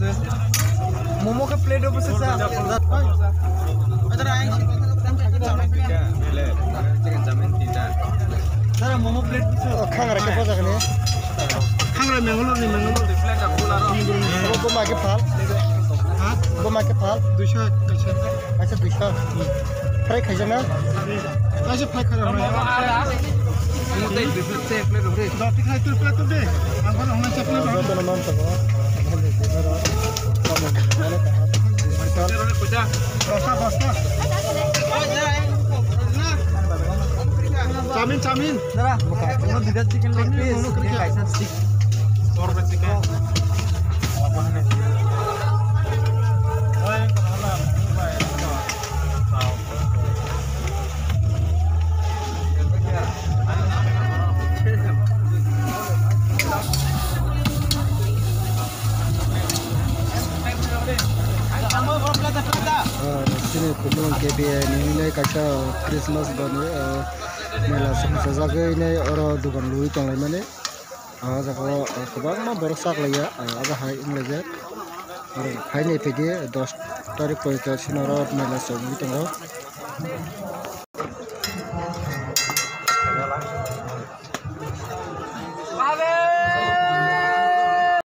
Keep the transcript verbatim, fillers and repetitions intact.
Momo khe plate o bwswk sa? Sir, momo plate bwswk? O, khangra khe bojak ni. Khangra Mangalore ni, Mangalore. Bo, bo ma khe phal? Ha? Bo ma khe phal? Duisho kaisa. Kaisa duisho. Fry khaijak na? Kaisa fry khaijak na. Joto no man tongo. Chowmin, chowmin. Dara, momo, chicken leg piece, kaisa stick. Ah, chini Khumulwng K B A ni hwnwi kaisa Christmas bani, ah, mela songchajagwi nai oro dukan lui tonglaimani. Ah, o jaga o, ah, kwbangma borok chaklaiya, ah, abo hai wnglaijak. Oro hai nai phaidi dos tarik poito sino oro mela chogwi tongo.